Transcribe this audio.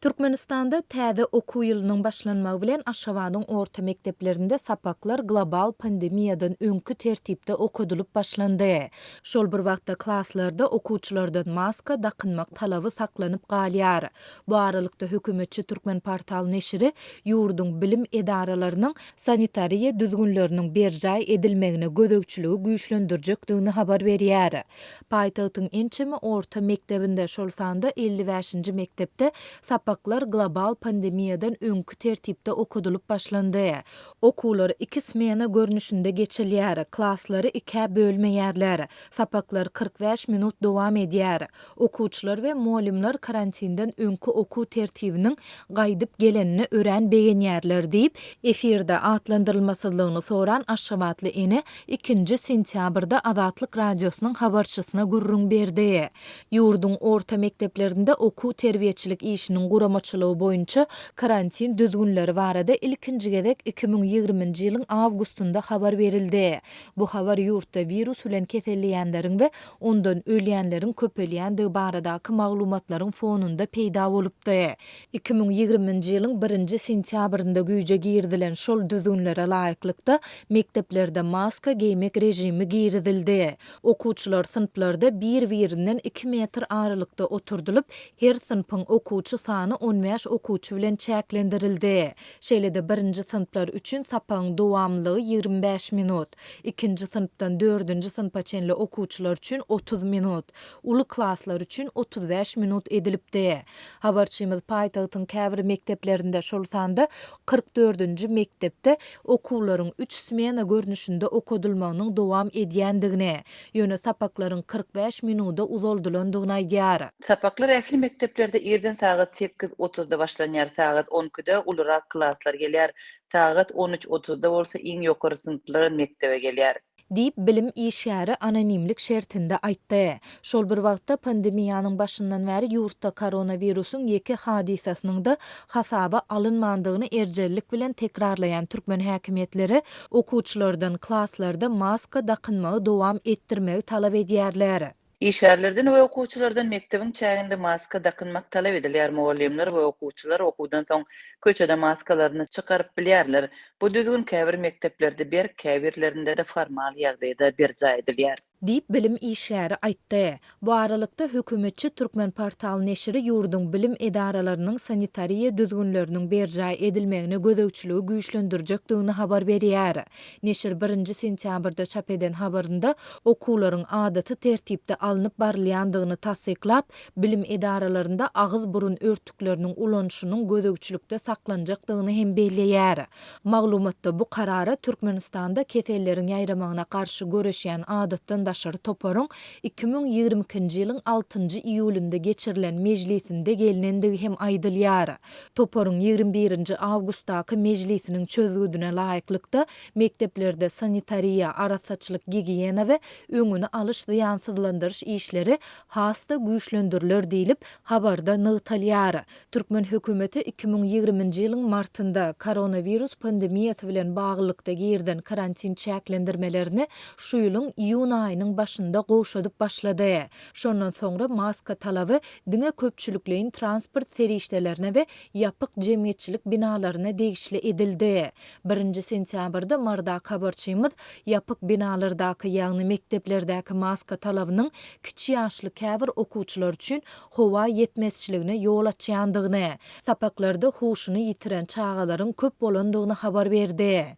Türkmenistanda täze okuw ýylynyň başlanmagy bilen Aşgabadyň orta mekdeplerinde sapaklar global pandemiýadan öňki tertipde okadylyp başlandy. Şol bir wagtda klaslarda okuwçylardan maska dakynmak talaby saklanyp galýar. Bu aralykda hökümetçi Türkmenportal neşiri ýurduň bilim edaralarynyň sanitariýa düzgünleriniň berjaý edilmegine gözegçiligi güýçlendirjekdigini habar berýär. Paýtagtyň ençeme orta mekdebinde, şol sanda 55-nji mekdepde sapaklar global pandemiýadan öňki tertipde okadylyp başlandy. Okuwlar iki smena görnüşinde geçilýär, klaslary ikä bölmeýärler. Sapaklar 45 minut dowam edýär. Okuwçylar we mugallymlar karantinden öňki okuw tertibiniň gaýdyp gelenine örän begenýärler diýip, efirde atlandyrylmasyzlygyny soran aşgabatly ene ikinji sentýabrda Azatlyk Radiosynyň habarçysyna gürrüň berdi. Ýurduň orta mekdeplerinde okuw-terbiýeçilik işiniň guramaçylygy boýunça karantin düzgünleri barada ilkinji gezek 2020-nji ýylyň awgustynda habar berildi. Bu habar ýurtda wirus bilen keselleýänleriň we ondan ölýänleriň köpelýändigi baradaky maglumatlaryň fonunda peýda bolupdy. 2020-nji ýylyň birinji sentýabrynda güýje girizilen şol düzgünlere laýyklykda, mekdeplerde maska geýmek režimi girizildi. Okuwçylar synplarda bir-birinden iki metr aralykda oturdylyp, her synpyň okuwçy sany on bäş okuwçy bilen çäklendirildi. Şeýle-de birinji synplar üçin sapagyň dowamlylygy 25 minut, ikinji synpdan dördünji synpa çenli okuwçylar üçin 30 minut, uly klaslar üçin 35 minut edilipdi. Habarçymyz paýtagtyň käbir mekdeplerinde, şol sanda 44-nji mekdepde okuwlaryň üç smena görnüşinde okadylmagynyň dowam edýändigini, ýöne sapaklaryň 45 minuda uzaldylandygyny aýdýar. Sapaklar ähli mekdeplerde irden sagat sekiz otuzda başlanýar, sagat on ikide ulurak klaslar gelýär, sagat on üç otuzda bolsa iň ýokary synplar mekdebe gelýär. Diýip, bilim işgäri anonimlik şertinde aýtdy. Şol bir wagtda, pandemiýanyň başyndan bäri ýurtda koronawirusyň ýeke hadysasynyň-da hasaba alynmandygyny erjellik bilen tekrarlaýan türkmen häkimiýetleri okuwçylardan klaslarda maska dakynmagy dowam etdirmegi talap edýärler. Işgärlerden we okuwçylardan mekdebiň çäginde maska dakynmak talap edilýär. Mugallymlar we okuwçylar okuwdan soň köçede maskalaryny çykaryp bilýärler. Bu düzgün käbir mekdeplerde berk, käbirlerinde-de formal ýagdaýda berjaý edilýär. Diýip, bilim işgäri aýtdy. Bu aralykda, hökümetçi Türkmenportal neşiri ýurduň bilim edaralarynyň sanitariýa düzgünleriniň berjaý edilmegine gözegçiligi güýçlendirjekdigini habar berýär. Neşir birinji sentýabrda çap eden habarynda okuwlaryň adaty tertipde alnyp barylýandygyny tassyklap, bilim edaralarynda agyz-burun örtükleriniň ulanyşynyň gözegçilikde saklanjakdygyny hem belleýär. Maglumatda bu karara Türkmenistanda keselleriň ýaýramagyna garşy göreşýän adatdan daşary toparyň 2022-nji ýylyň altynjy iýulynda geçirilen mejlisinde gelnendigi hem aýdylýar. Toparyň 21-nji awgustdaky mejlisiniň çözgüdine laýyklykda, mekdeplerde sanitariýa, arassaçylyk-gigiýena we öňüni alyş-zyýansyzlandyryş işleri has-da güýçlendiriler diýlip, habarda nygtalýar. Türkmen hökümeti 2020-nji ýylyň martynda koronawirus pandemiýasy bilen baglylykda girizen karantin çäklendirmelerini şu ýylyň iýun aýynyň başynda gowşadyp başlady. Şondan soňra maska talaby diňe köpçülikleýin transport serişdelerine we ýapyk jemgyýetçilik binalaryna degişli edildi. Birinji sentýabrda Marydaky habarçymyz ýapyk binalardaky, ýagny mekdeplerdäki maska talabynyň kiçi ýaşly käbir okuwçylar üçin howa ýetmezçiligine ýol açýandygyny, sapaklarda huşuny ýitiren çagalaryň köp bolandygyny habar berdi.